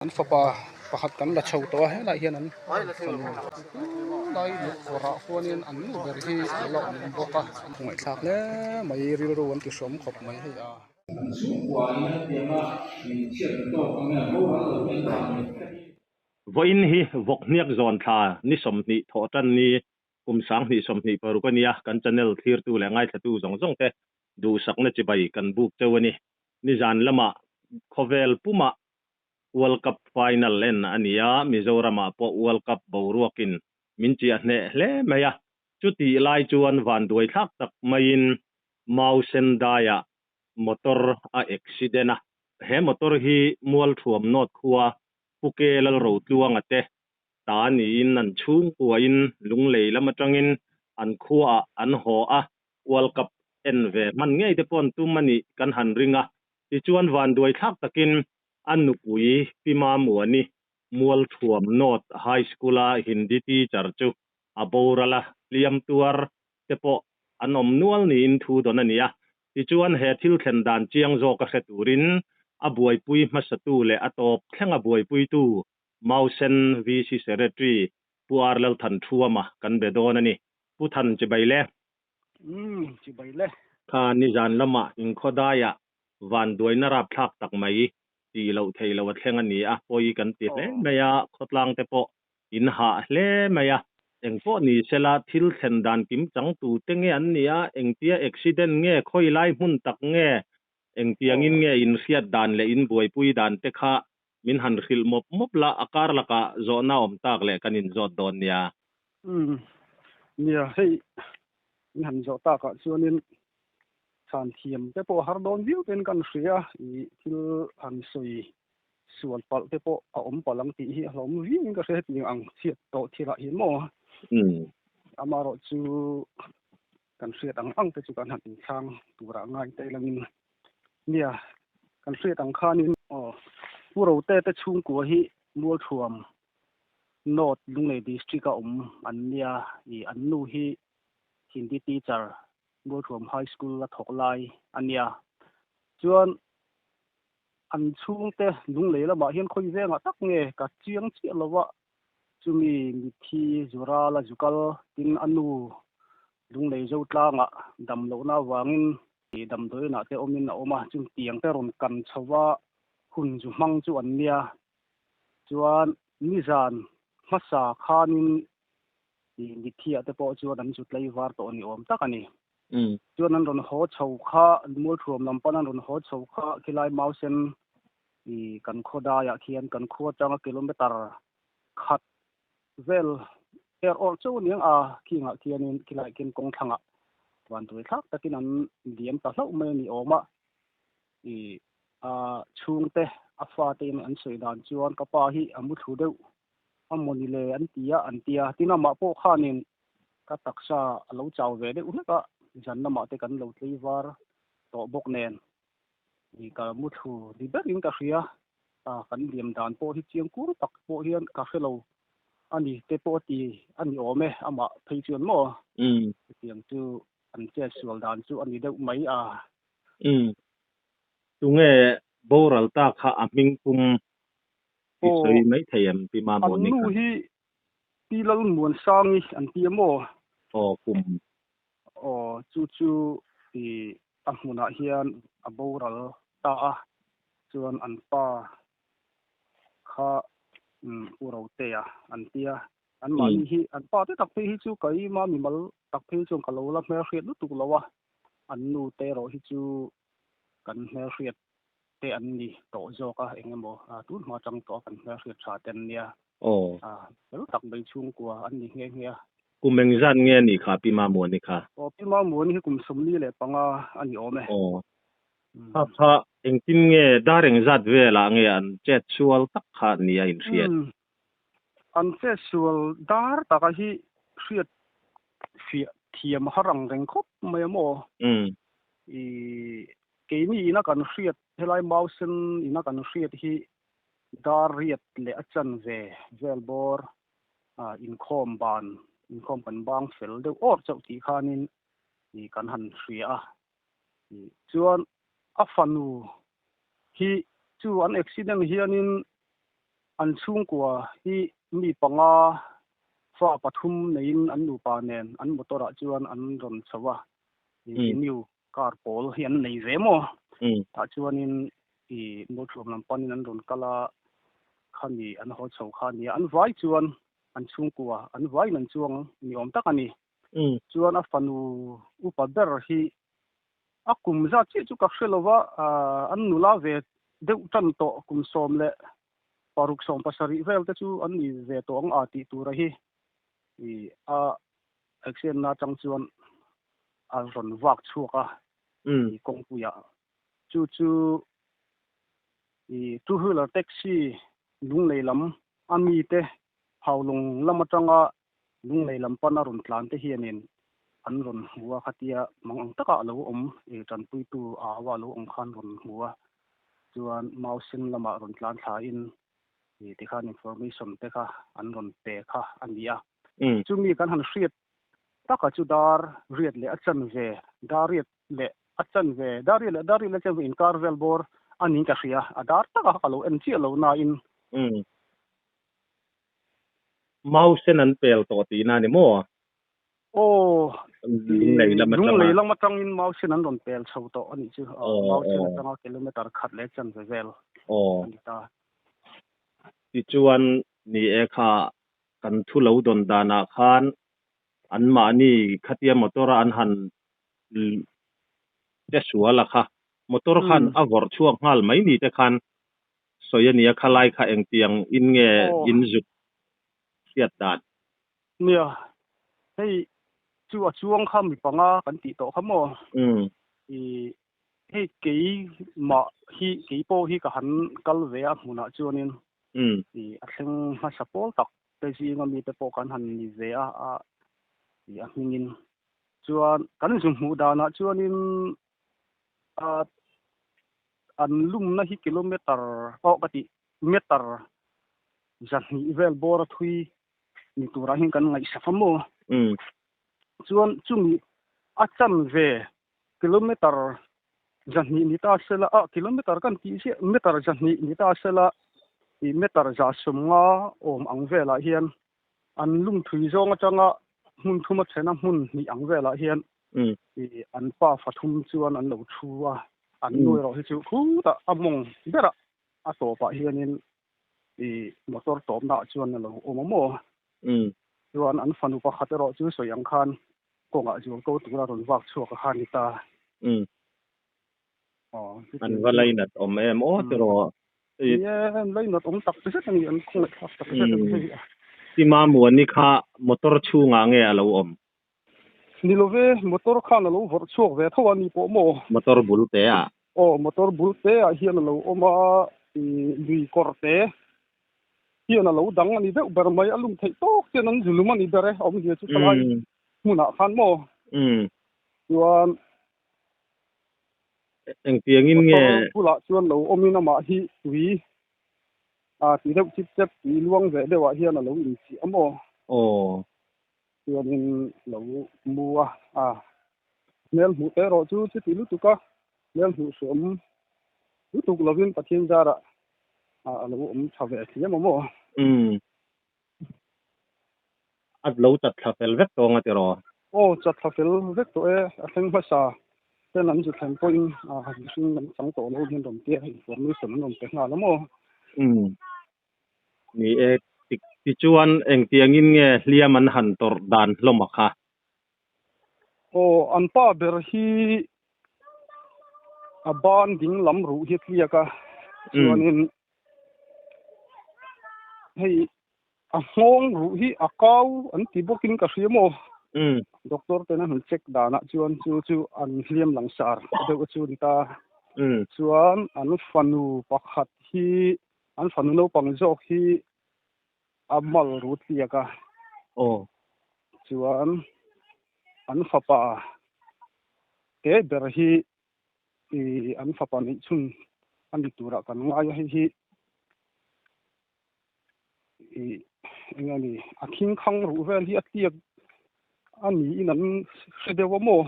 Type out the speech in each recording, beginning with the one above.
An fapa pakhat kan la chho tawh a, helaiah hian an fanu lai kawrah khuanin an nu ber hi a la awm bawk a, an ngaihthlak hle mai rilru an ti hrawm khawp mai hei a. An chhungkua in hetianga min chhiatna tawk ang e, boral lo hi an vang mai thei. Vawiin hi Vawkhniak zawn thla ni 20 thawh tan ni kum 2026 a nia, kan channel thlirtu leh ngaithlatu zawng zawng te duhsakna chibai kan buk cheu a ni. Nizan lamah khawvel pumah World Cup final en a ni a, Mizoramah pawh World Cup boruakin min chiah hneh hle mai a. Chutih lai chuan vanduai thlak tak maiin Mau Sendaiah motor a accident a. He motor hi Mualthuam North khua Pu Ke Lalrotluanga te ta niin an chhungkuain Lunglei lam atangin an khuaah an haw a, World Cup en ve hman ngei te pawh an tum a nih kan han ring a. Tichuan vanduai thlak takin a nupui Pi Mamuani Mualthuam North High School-a Hindi teacher chu a boral a, hliam tuar te pawh an awm nual niin thu dawn a ni a. Tichuan he thil thlen dan chiang zawk a hre turin a buaipui hmasatu leh a tawp thlenga buaipuitu Mausen VC Secretary Pu R Lalthanthuama kan be dawn a ni. Pu Than chibai le. Umm, chibai le. Kha nizan lamah inkhawdaiah vanduaina rapthlak tak mai tih loh theih loh a thleng a ni a, pawi kan ti hle mai a, khawtlang te pawh in hah hle mai a. Engpawh ni sela thil thlen dan kim chang tu te nge an nia, engtia accident nge, khawi lai hmun tak nge, engtiangin nge in hriat dan leh in buaipui dan te kha min han hrilh mawp mawp la, a kar lakah zawhna awm tak leh kan inzawt dawn nia. Umm, nia, hei min han zawh takah chuanin chhan thiam te pawh a har dawn viau ten kan hria, i thil han sawi sual palh te pawh a awm palh ang tih hi a hlawm viauin ka hria hetiang ang chhiat tawh thilah hi maw. Amaherawh chu kan hriat ang ang te chu kan han inchhang turah ngai te langin nia kan hriat ang khanin aw Pu Rote te chhungkua hi Mualthuam North Lunglei District a awm an nia i an nu hi Hindi teacher Mualthuam High School a thawk lai a nia chuan an chhungte Lunglei lamah hian khawi vengah tak nge ka chiang chiah lova Chumi mitthi Zurala Zukal tin a nu Lunglei Zotlangah dam lohna avangin damdawiinah te awmin a awm a, chung tiang te rawn kan chho va hun zu hmang chu an nia. Chuan nizan hmasa khanin mithiah te pawh chuan an zu tlaivar tawh ni awm tak a ni. Chuan an rawn haw chho kha, Mualthuam lam pan an rawn haw chho kha khilai Mausen I kan khaw daiah khian kan khua atanga kilometer khat vel er awrh chauh a niang a, khingah khianin khilaiah khian kawng thlangah vanduai thlak takin an liam ta hlauh mai a ni awm a. I a chhungte a fate in an sawi dan chuan ka pa hi a muthlu deuh a mawni le an ti a an ti a, tin amah pawh khanin ka taksa a lo chau ve deuh hlek a, zan lamah te kan lo tleivar tawh bawk nen. I ka muthlu ni berin ka hria a, kan liam dan pawh hi chiang kur tak pawh hian ka hre lo a ni te pawh a ti a ni awm e, amah phei chuan maw hetiang chu an chet sual dan chu a ni deuh mai a. Umm. Tunge boral ta kha a hming pum i sawi mai thei em Pi Mamawni kha? An nu hi Pi Lalmuansangi an ti a maw? Aw kum. Aw chu chu i A hmunah hian a boral ta a, chuan an pa kha U Rotea an ti a. Anmahni hi, an pa te tak phei hi chu keima mimal tak phei chuan ka lo la hmelhriat lutuk lo a, an nu te erawh hi chu kan hmelhriat te an ni tawh zawk a, eng emaw tun hma chang tawh a kan hmelhriat tha te an nia. Fel tak mai chhungkua an ni nghe nghe a. Kum engzat nge a nih kha Pi Mamuani kha? Aw Pi Mamuani hi kum 45 a ni awm e. Aw. Kha kha engtin nge dar engzat velah nge an chet sual tak kha ni a inhriat? Umm. An chet sual dar taka hi hriat fiah thiam a har ang reng khawp mai a maw? Umm. I keini ina kan hriat helai Mausen ina kan hriat hi dar riat leh a chanve vel bawr inkhawm ban, inkhawm kan bang fel deuh awr chauh tih khanin kan han hria a. Chuan a fanu hi chu an accident hianin An chhungkua hi mi panga fa pathum neiin an nupa nen an motor ah chuan an rawn chho a, Venue car pawl hi an nei ve maw? Tah chuanin i Mualthuam lam panin an rawn kal a, khami an haw chho kha a nia. An vai chuan an chhungkua an vaiin an chuang ni awm tak a ni. Chuan a fanu upa ber hi a kum zat chiah chu ka hre lo va, an nula ve deuh tan tawh kum 16 17 vel te chu an ni ve tawh ang a tih tura hi i a accident na atang chuan a rawn vak chhuak a i kawngpuiah. Chu chu i two wheeler taxi Lunglei lam a mite Haulawng lam atanga Lunglei lam pana rawn tlan te hianin an rawn hmu a, khatia mang ang taka a lo awm i tanpuitu a au a lo awm khan rawn hmu a, chuan Mausen lamah rawn tlan thlain i tikhan information te kha an rawn pe kha a ni a. Chumi kan han hriat taka chu dar riat leh a chanve, dar riat leh a chanve, dar riat leh dar riat leh a chanve inkar vel bawr a niin ka hria, a dar taka kha ka lo en chiah lo nain. Mausen an pel tawh tihna a ni maw? Aw, Lunglei lam atanga. Lunglei lam atangin Mausen an rawn pel chho tawh a nih chu. Mausen atanga kilometer khat leh chanve vel a ni ta. Tichuan, ni e kha kan thu lo dawn danah khan anmahni khatia motor a an han che sual a kha, motor khan a vawrh chhuak nghal mai ni te khan sawi a nia, khalai kha engtiang in nge in zuk hriat dan? Nia, hei chu a chuang kha mi panga kan tih tawh kha maw? I hei keimah hi kei pawh hi ka han kal ve a hmunah chuanin i a thleng hmasa pawl tak te zinga mite pawh kan han ni ve a, a i a hmingin chuan kan zu hmuh danah chuanin a An lumna hi kilometer pawh ka tih meter 200 vel bawr a thui ni turah hian kan ngaihsak a maw? Chuan chumi a chanve kilometer 200 ni ta sela ah kilometer kan tih chiah meter 200 ni ta sela ih meter 150 awm ang velah hian an lum thui zawng atanga hmun thuma thena hmun hnih ang velah hian I an pa fathum chuan an lo thu a, an nu erawh hi chu khutah a mawng berah a tawpah hianin i motor tawpnaah chuan a lo awm a maw? Chuan an fanu pakhat erawh chu sawi ang khan kawngah zual ko tura rawn vak chhuak a kha ni ta. An va lainat awm em aw tiraw? Ni e, an lainat awm tak zet a ni, an khawngaihthlak tak zet a ni hei. Pi Mamuani kha motor chhungah nge a lo awm? Ni lo ve, motor khan a lo vawrh chhuak ve tho a ni pawh maw? Motor bul te ah? Aw, motor bul te ah hian a lo awm a, i lui kawr te hian a lo dang a ni deuh ber mai, a lum theih tawk chian an zulum a ni ber e, a awmzia chu thalai hmunah khan maw? Chuan Engtiangin nge? Motor bulah chuan lo awmin amah hi tui a ti deuh chip chep, tui luang ve deuhah hian a lo inchiah a maw? Aw. Chuanin lo mu a, a hmel hmuh te erawh chu chuti lutuk a, hmel hmuh hreawm lutuk lovin Pathian zarah a lo awm tha ve thliam a maw? Umm. A lo chat thla fel vek tawng a tiraw? Aw, chat thla fel vek tawh e, a thleng hmasa ten an zu thleng pawhin a mihring an chang tawh lo hian rawn tia information an rawn pe nghal a maw? Umm. Ni e, tichuan engtiangin nge hliam an han tawrh dan hlawm a kha? Aw, an pa ber hi a ban ding lam ruh hi a tliak a, chuanin hei a nghawng ruh hi a kau an ti bawkin ka hria maw? Doctor ten an han check danah chuan chu chu an hliam langsar deuh a chu ni ta. Chuan an fanu pakhat hi An fanu naupang zawk hi a mal ru tliak a. Aw. Chuan an fapa te ber hi i an fapa neih chhun a ni turah kan ngai a, hei hi i eng nge ni a khingkhang ruh vel hi a tliak a niin an hre deuh a maw?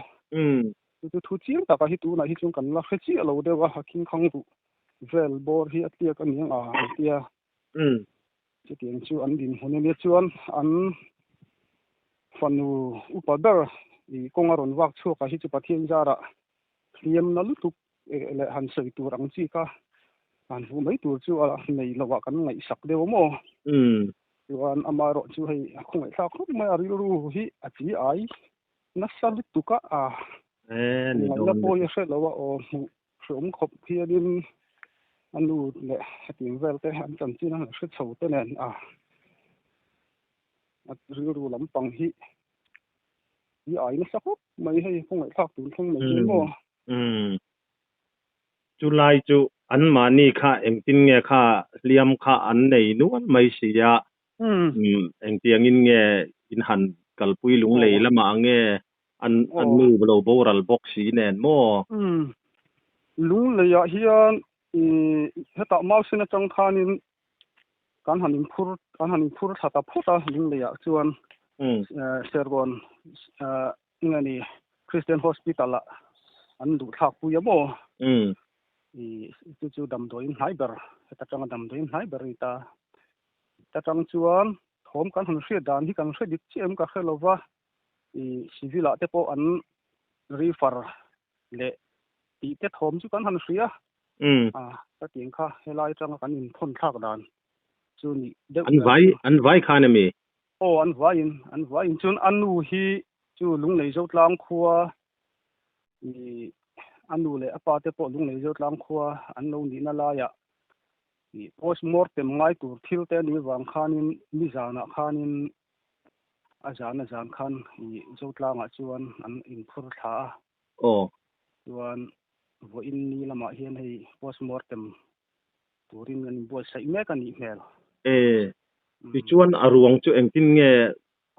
Chu chu thu chiang takah hi tunah hi chuan kan la hre chiah lo deuh a, a khingkhang ruh vel bawr hi a tliak a ni ang a an tia. Chutiang chu an dinhmun ania chuan an fanu upa ber i kawng a rawn vak chhuak a hi chu Pathian zarah hliamna lutuk leh han sawi tur ang chi kha han hmuh mai tur chu a nei lo ah kan ngaihsak deuh a maw? Chuan amaherawh chu hei a khawngaihthlak khawp mai a rilru hi a chi ai nasa lutuk a a ngaihna pawh hi a hre lo a aw hmuh hreawm khawp hianin a nu leh hetiang vel te an chanchin a hre chho te nen a a rilru lampang hi hi ai nasa khawp mai hei khawngaihthlak tur thleng mai hian maw. Chu lai chu anmahni kha engtin nge kha hliam kha an nei nual mai si a, engtiangin nge in han kalpui lunglei lamah nge an an nu lo boral bawk si nen maw? Lungleiah hian hetah Mausen atang khanin kan han inphur kan han inphur thla ta phawt a Lungleiah chuan Serkawn Eng a ni, Christian Hospital ah an duh thlak pui a maw? I chu chu damdawiin hnai ber, heta tanga damdawiin hnai ber a ni ta. Ta tang chuan thawm kan han hriat dan hi kan hre dik chiah em ka hre lo va, i civil ah te pawh an refer leh tih te thawm chu kan han hria. A, ka tiang kha helai atanga kan inthawn thlak dan chu nih deuh An vai, an vai khan a mi? Aw an vaiin, an vaiin chuan a nu hi chu Lunglei Zotlang khua ih a nu leh a pa te pawh Lunglei Zotlang khua an lo nihna laiah ih post mortem ngai tur thil te a nih vang khanin nizanah khanin a zan a zan khan ih Zotlangah chuan an inphur thla a. Aw. Chuan vawiin ni lamah hian hei post mortem turin an inbuatsaih mek a nih hmel. E, tichuan a ruang chu engtin nge?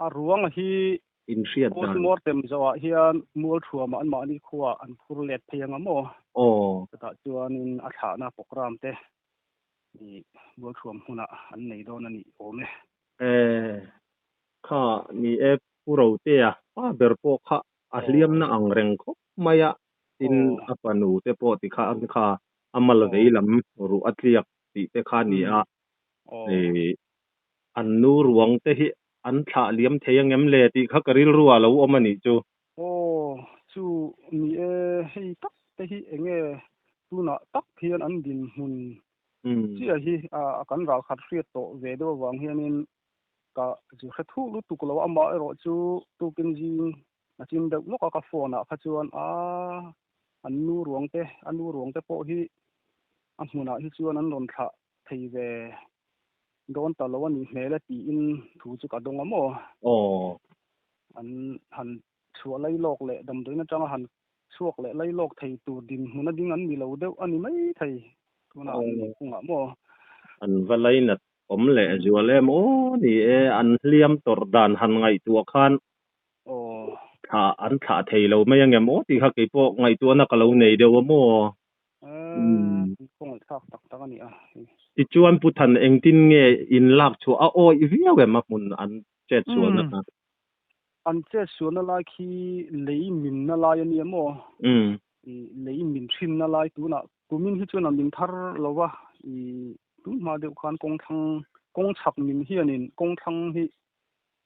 A ruang hi inhriat dan. Postmortem zawhah hian Mualthuamah anmahni khuaah an phur let phei anga maw? Aw. Chutah chuanin a thlahna programme te i Mualthuam hmunah an nei dawn a nih awm e. E, kha ni e Pu Rotea pa ber pawh kha a hliamna ang reng khawp mai a, tin a fanu te pawh tikha an kha a mal vei lam ruh a tliak tih te kha ni a, an nu ruang te hi an thlah liam thei angem le tih kha ka rilru ah lo awm a nih chu. Aw, chu ni e, hei tak te hi enge tunah tak hian an dinhmun chiah hi kan ralkhat hriat tawh ve deuh avang hianin ka zu hre thuh lutuk lo, amah erawh chu tukin zing A chim deuh lawk a ka phone ah kha chuan a an nu ruang te a nu ruang te pawh hi a hmunah hi chuan an rawn thlah thei ve dawn ta lo a nih hmel e tiin thu chu ka dawng a maw. Aw. An han chhuah lai lawk leh damdawiin atanga han chhuak leh lai lawk thei tur dinhmun a ding an ni lo deuh a ni mai thei tunah an nih kungah maw. An va lainat awm leh zual em aw ni e an hliam tawrh dan han ngaihtuah khan Aw. Thlah an thlah thei lo mai angem aw tih kha keipawh ngaihtuahna ka lo nei deuh a maw? Umm. Khaw ngaihthlak tak tak a ni a. Tichuan Pu Than engtin nge in lak chhuah a awih viau em a hmun an chet sualna kha? An chet sualna lai khi lei minna lai a nia maw? Umm. Lei min hrinna lai tunah kumin hi chuan a min thar lo va, i tun hma deuh khan kawngthlang kawngchhak min hianin kawngthlang hi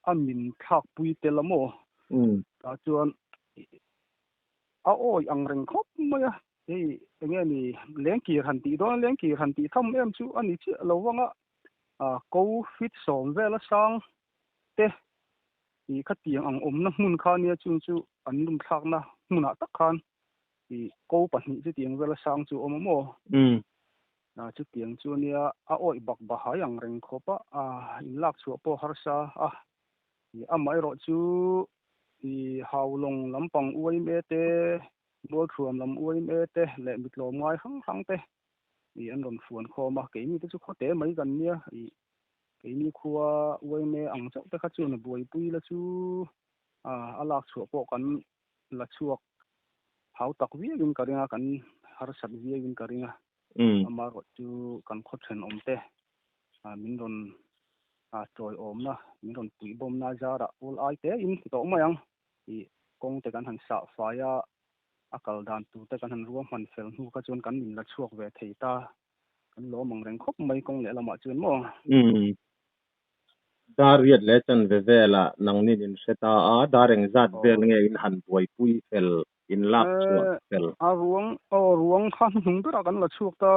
a min thlak pui tel a maw? Tah chuan a awi ang reng khawp mai a, hei enge ni lengkir han tih dawn a, lengkir han tih tham em chu a ni chiah lo vang a, ko fit sawm vel a sang te ih khatiang ang awmna hmun kha nia chung chu an lum thlakna hmunah tak khan ih ko pahnih chutiang vel a sang chu a awm a maw? Chutiang chu ania a awih bak bahai ang reng khawp a, in lak chhuah pawh harsa a. Amaherawh chu i Haulawng lampang UIMA te, Mualthuam lam UIMA te leh mitlawm ngai hrang hrang te i an rawn fuan khawm a. Keini te chu khawte mai kan nia, i keini khua UIMA ang chauh te kha chuan a buaipui la chu a lak chhuah pawh kan la chhuak hau tak viauin ka ring a, kan harsat viauin ka ring a. Amaherawh chu kan khaw thenawm te min rawn tawiawmna, min rawn puihbawmna zarah awl ai te in ti tawh mai ang tih kawng te kan han sah fai a, a kal dan tur te kan han ruahman fel hnu kha chuan kan inla chhuak ve thei ta. Kan lawm ang reng khawp mai kawng lehlamah chuan maw? Dar riat leh chanve velah nangnin in hre ta a, dar engzat vel nge in han buaipui fel, in lak chhuah fel? A ruang, aw ruang kha hnuhnung berah kan la chhuak ta.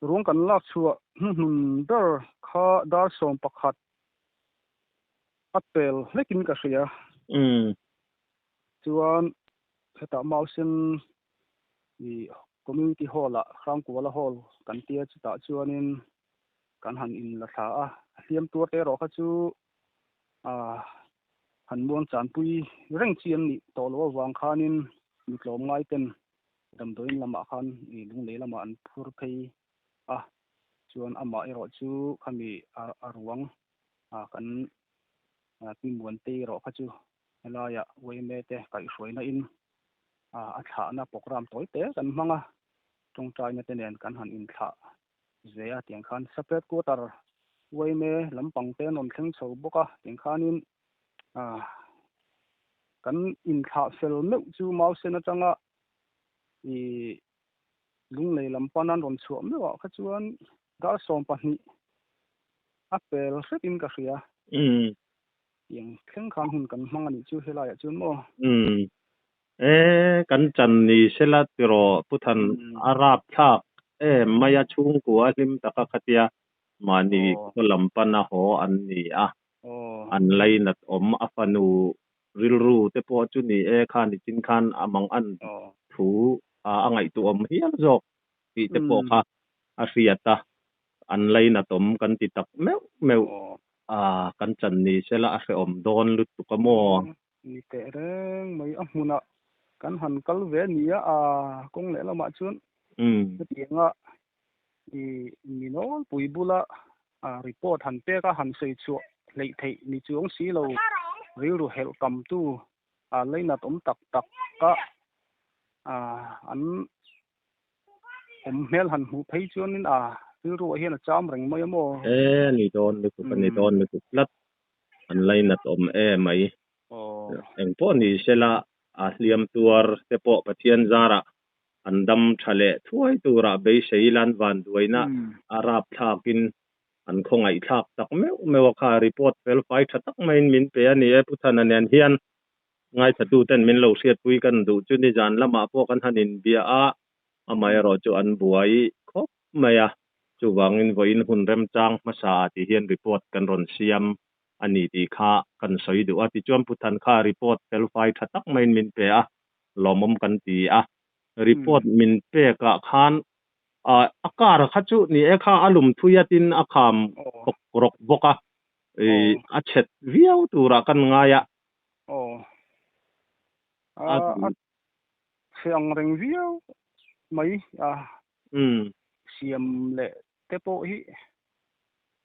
Ruang kan lak chhuah hnuhnun ber kha dar 11 a pel hlekin ka hria. Chuan hetah Mausen i Community Hall-ah Hrangkuala Hall kan tia chutah chuanin kan han in la thla a, a hliam tuar te erawh kha chu han muang chanpui reng chi an nih tawh loh avang khanin mi tlawm ngai ten damdawiin lamah khan i lunglei lamah an phur phei a, chuan amah erawh chu khami a ruang kan pi Muantei erawh kha chu helaiah yma te kaihhruaina in a thlahna program tawi te kan hmang a, tawngtaina te nen kan han inthlah ve a, tiang khan separate quarter yma lampang te an rawn thleng chho bawk a, tiang khanin kan inthlah fel meuh chu Mausen atanga i lunglei lam pan an rawn chhuah meuh ah kha chuan dar 12 a pel hret in ka hria. Tiang thleng khan hun kan hmang a nih chu helaiah chuan maw? E, kan chan ni sela tiraw Puthan a rap thlak em mai a chhungkua a hlim taka khatia mahni khaw lam pan a haw an ni a, an lainat awm a fanu rilru te pawh chu ni e kha nichin khan a mang an thu a ngaihtuah awm hial zawk tih te pawh kha a hriat a, an lainat awm kan ti tak meuh meuh a kan chan ni sela a hrehawm dawn lutuk a maw? Ni teh reng mai a hmunah kan han kal ve nia a kawng leh lamah chuan hetianga i mi nawlpui bula report han pek a han sawi chhuah hleih theih ni chuang si lo rilru helh kamtu a lainat awm tak tak a an awm hmel han hmuh phei chuanin a rilruah hian a cham reng mai a maw? E ni dawn lutuk a ni dawn lutuk tlat an lainat awm em mai. Engpawh ni sela a hliam tuar te pawh Pathian zarah an dam tha leh thuai turah beisei lan van duaina a rap thlakin an khawngaih thlak tak meuh meuh a kha report fel fai tha tak maiin min pe a ni e Puthana nen hian ngaithla tu ten min lo hriatpui kan duh chu ni zan lamah pawh kan han inbia a amaherawh chu an buai khawp mai a chuvangin vawiin hun remchang hmasa ah ti hian report kan rawn siam a ni tih kha kan sawi duh a tichuan Puthan kha report fel fai tha tak maiin min pe a lawmawm kan ti a report min pek ah khan a car kha chu ni e kha a lum thui a tin a kham khawk rawk bawk a a chhet viau turah kan ngai a. A chhe ang reng viau mai a siam leh te pawh hi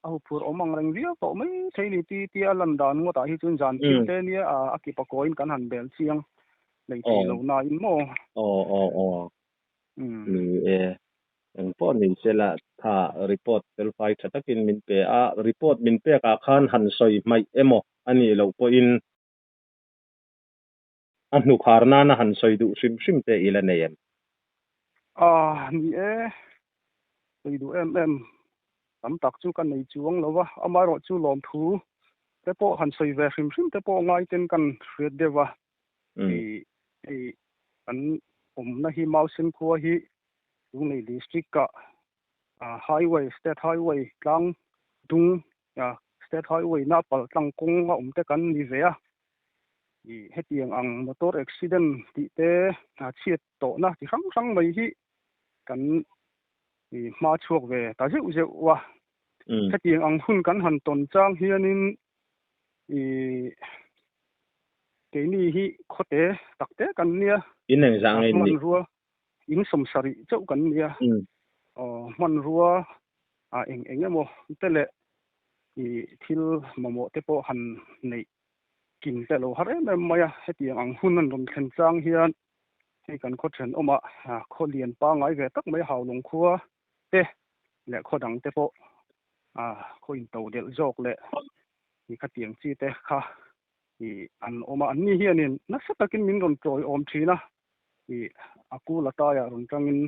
a huphurh awm ang reng viau tawh mai thei ni ti tia lan dan ngawtah hi chuan zan thil te nia a ki pakawiin kan han bel chiang lei thei lo nain maw? Aw aw aw ni e engpawh ni sela tha report fel fai tha takin min pe a report min pek ah khan han sawi hmaih emaw a nih loh pawhin a hnukhar nana han sawi duh hrim hrim te ila nei em? A ni e, sawi duh em em tam tak chu ka nei chuang lo va, amaherawh chu lawmthu te pawh han sawi ve hrim hrim te pawh ngai ten kan hriat deuh a. Hei kan awmna hi Mausen khua hi Lunglei district ah highway state highway tlang dung state highway na pal tlang kawng a awm te kan ni ve a. Hetiang ang motor accident tih te chhiat tawhna chi hrang hrang mai hi kan hma chhuak ve ta zeuh zeuh a. Hetiang ang hun kan han tawn chang hianin keini hi khawte takte kan nia. In engzah nge ni? Hmanrua in 70 chauh kan nia. Hmanrua eng eng emaw te leh thil mamawh te pawh han neih kim te lo har em em mai a. Hetiang ang hun an rawn thlen chang hian hei kan khaw thenawmah khaw lian pangngai ve tak mai Haulawng khua te leh khaw dang te pawh khaw into delh zawk leh khatiang chi te kha an awm a. An ni hianin nasa takin min rawn tawiawm thin a, a kul ataiah rawn tangin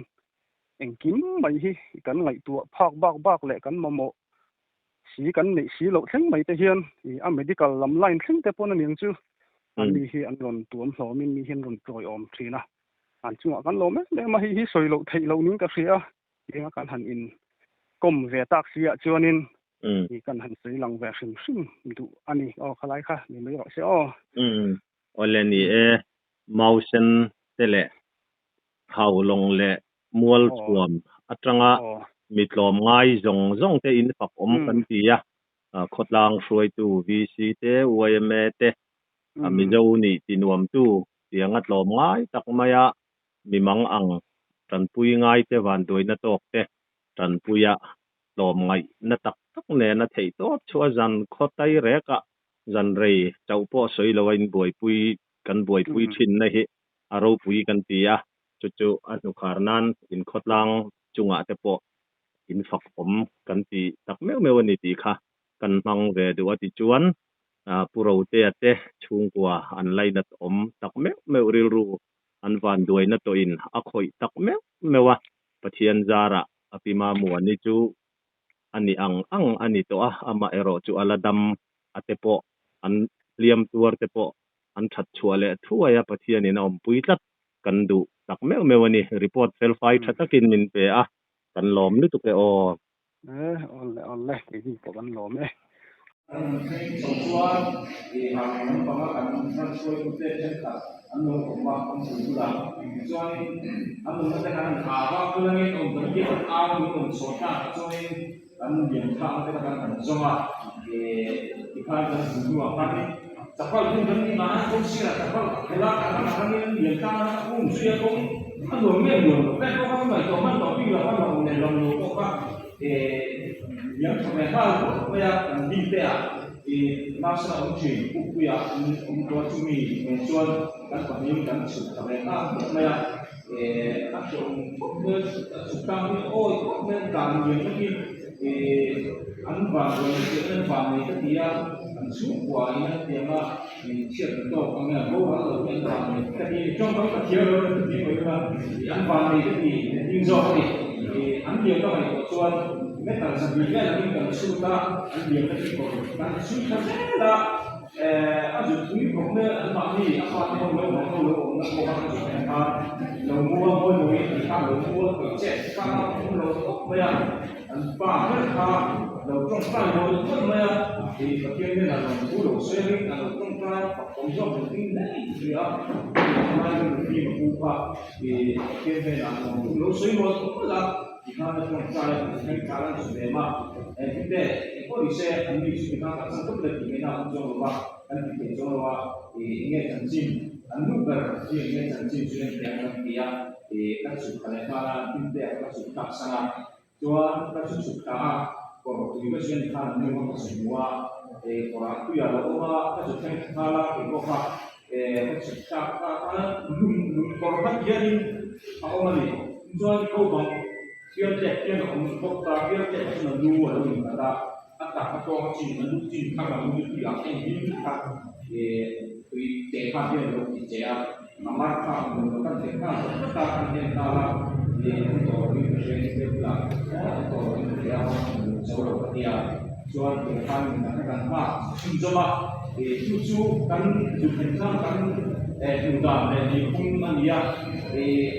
engkim mai hi kan ngaihtuah phak bak bak leh kan mamawh Si kan neih si loh thleng mai te hian ih a medical lam line thleng te pawn a niang chu an mi hi an rawn tuam hlawmin mi hi an rawn tawiawm thin a, an chungah kan lawm em em a, hei hi sawi loh theih loh ning ka hria a, tianga kan han in kawm ve tak si ah chuanin ih kan han sawi lang ve hrim hrim duh a ni aw khalai kha ni mai rawh se aw. Awle ni e, Mausen te leh Haulawng leh Mualthuam atanga mi tlawm ngai zawng zawng te in fak awm kan ti a, khawtlang hruaitu VC te, yma te, Mizo nih ti nuamtu tianga tlawm ngai tak maia mi mang ang tanpui ngai te vanduaina tawk te tanpuia tlawm ngaihna tak tak nena theih tawp chu a zan khaw tai rekah zan rei chauh pawh sawi lo a in buaipui kan buaipui thinna hi a ropui kan ti a, chu chu a hnukhar nan inkhawtlang chungah te pawh in fak awm kan ti tak meuh meuh a ni tih kha kan hmang ve duh a ti chuan Pu Rotea te chhungkua an lainat awm tak meuh meuh rilru an vanduaina tawhin a khawih tak meuh meuh a, Pathian zarah a pi Mamuani chu a ni ang ang a ni tawh a, amaherawh chu a la dam a te pawh an hliam tuar te pawh an that chhuah leh thuai a, Pathianin a awmpui tlat kan duh tak meuh meuh a ni. Report felfai tha takin min pe a, kan lawm lutuk e aw. E, awle awle, keini pawh kan lawm e. Kan han thleng chho chuan i hang lampanga kan hmanhruaitute thenkhat an lo awm a, kan sawi bulah tichuanin an awmna te kan han au a, khulangin awm kan tih an au min rawn chhuah thlak ah chuanin kan lian thlakna te kha kan han zawng a, tikhan kan hmu hnuah khanin chapal hmun kan tih mahna kawng sirah chapal a khelh a, kan ram ah khanin an lian tlang a, a um zui a kawng a nuam nge nuam lo vel pawh kha ka ngaihtuah hman tawh bik lo a, nuam leh nuam lo pawh kha. Liam tha ve nghal khawp mai a, kan bik te ah Masa awm thin Pukpuia an awm tawh a chumi nen chuan kan pahnihin kan chhuk tha ve nghal khawp mai a, a hrehawm khawp mai a, a chhuk tlang hi awi khawp mai a, dan lian takin an van ruai na tih an van nei ka ti a, an chhungkua in an tiang a, chhiat na tawk ang e, boral lo hi an van nei ka ti, tawngkam ka thiam lo ka ti mai a, an van nei ka ti ding zawk a ni. An liam ka ngaihtuah chuan metal zahnih vel angin kan chhut a, an liam na chu kawr kan chhui tha zel a, a zut pui khawp mai a, anmahni a fate ho lo mang ho lo awmna pawh kha kan zut em khan lo mua mawi mawiin an khan lo mua peih che kha a awm lo khawp mai a, an pa ber kha lo tawngtai mawi mawi mai a, Pathian nen a rawn thu lo sawi angin a lo tawngtai a, fak awm zawk lo ding daih nia, tunlai kan nupui a pu kha. I Pathian hnenah nuam tum lo sawi mawlh mawlh a, i hmana tawngtai a hmuh thleng thar an zu lem a, engtin te engpawh ni se an mi chu tikhan kan chang tawp le tih ngaihna a awm chuang lo va, kan ti thei chuang lo a, i enge chanchin an nu ber hi enge chanchin chu en teh ang kan ti a, i ka chhuk thla leh nghal a, tin te ah ka chhuk thlak sang a, chuan ka chu chhuk thla a, kawr tui ka chu en khan an nu a ka zu hmu a, i kawrah tui a lo awm a, ka zu thleng thla nghal a, keipawh kha ka chhuk thlak ta khan lung lung kawr khat hianin a awm a ni. Chuan ko bang fial tlek hian a awm bawk ta, fial tlek ah chuan a lu a lo innghat a, a tak a tawng a chin a lu chin kha a lu tui ah a inhlim vek a, tui che kha hian a lo ti che a, a mar kha a hmu lo kan thei nghal zat zat a, kan en nghal a, an tawh lovin ka hria in te bulah an tawh lovin ka hria a, an zo lo ka tia. Chuan tun khan min dang kan nghak chhunzawm a, chu chu kan duhthlen tlang kan hmuh dan leh nihphung a ni a,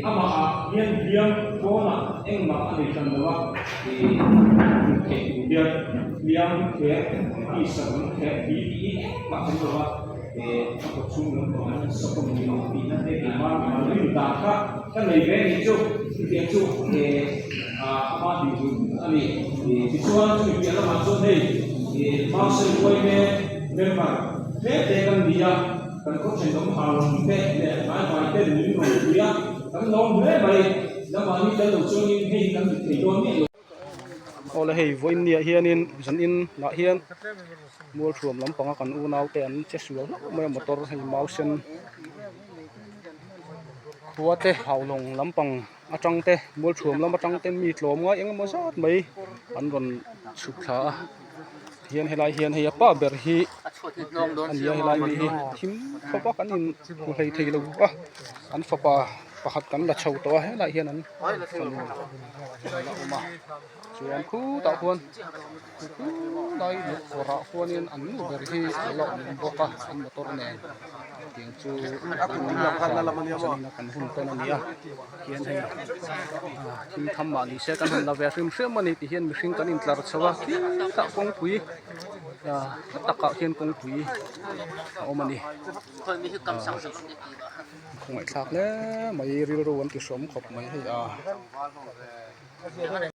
amah ah hian hliam pawnah engmah a nei hran lo a, hmuh theih tur hian hliam khek tisa lam khek hi tih hi engmah kan lo a, a kawt chhung lam pang an sawp a ni ang tihna te keimah a rin dan kha ka nei ve a nih chu, chutiang chu ama dinhmun a ni. Tichuan chumi piah lamah chuan hei Marcel Uaime member tlem te kan ni a, kan khaw thenawm Harun te leh hnaivai ten min rawn pui a, kan lawm hle mai. Lamahni tel lo chuangin hei kan ti thei dawn miah lo. Awle hei vawiin niah hianin zanin lah hian Mualthuam lampanga kan unaute an che sual hlauh mai a motor hei Mausen khua te Haulawng lampang atang te Mualthuam lam atang te mi tlawm ngai eng emaw zat mai an rawn chhuk thla a tihian helai hian hei a pa ber hi a ni a helai mi hi thim khawp a kan in hmu hlei thei lo a an fapa. Pakhat kan la chho tawh a helaiah hian an fanu a la awm a chuan khutah khuan khulai kawrah khuanin an nu ber hi a la awm bawk a an motor nen tiang chu kan hun tawn a ni a hian hei thim tham mah ni se kan han la ve hrim hrim a ni ti hian mihring kan intlar chho a khitah kawngpui a takah khian kawngpui a awm a ni. Khawngaihthlak hle mai rilru an ti hrawm khawp mai hei a.